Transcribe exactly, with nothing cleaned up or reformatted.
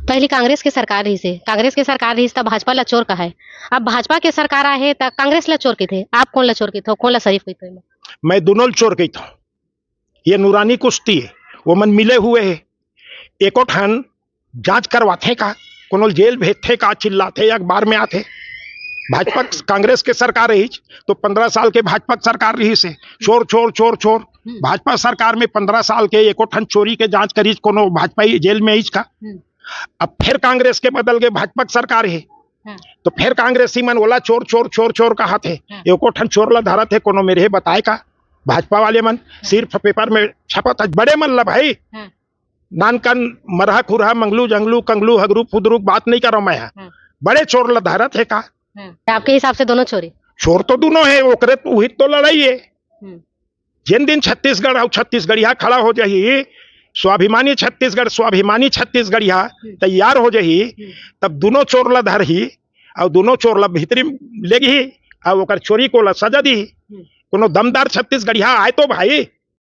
पहली कांग्रेस के सरकार रहिस हे, कांग्रेस के सरकार रहिस त भाजपा ला चोर कहाय, अब भाजपा के सरकार आहे त कांग्रेस ला चोर कहिथे। आप कोन ला चोर कहिथो, कोन ला शरीफ कहिथो एमा? मैं दोनों ल चोर कहिथो। ये नूरानी कुश्ती है, वो मन मिले हुए है। एको ठन जांच करवाथे का, कोनो जेल भेजथे का, चिल्लाथे अखबार में आथे। भाजपा कांग्रेस के सरकार रहिस तो पंद्रह साल के भाजपा के सरकार रहिस हे, चोर चोर चोर चोर। हम्म। भाजपा सरकार में पंद्रह साल के एको ठन चोरी के जांच करिस, कोनो भाजपा जेल में आइस का? हम्म। अब फिर कांग्रेस के बदल के भाजपा के सरकार है, हाँ। तो फिर कांग्रेसी मन ओला चोर चोर चोर चोर कहत हे। हाँ। एको ठन चोर ला धरत हे कोनो मेरे बताए का? भाजपा वाले मन सिर्फ पेपर में छपत हे, बड़े मन ला भाई। हाँ। नानकन मरहा खुरहा, मंगलू जंगलू, कंगलू हगरू फुदरू बात नहीं करो मैं। हाँ। बड़े चोर ला धरत हे का? हाँ। आपके हिसाब से दोनों चोर हे? चोर तो दोनों है, ओकरे उही तो लड़ाई है। हम्म। जिन दिन छत्तीसगढ़ अउ छत्तीसगढ़िया खड़ा हो जाही, स्वाभिमानी छत्तीसगढ़, स्वाभिमानी छत्तीसगढ़िया हम्म। तैयार हो जाही, हम्म। तब दोनों चोर ला धरही अउ दोनों चोर ला भीतरी लेगही अउ ओकर चोरी को ला सजा दी। हम्म। कोनो दमदार छत्तीसगढ़िया आए तो भाई,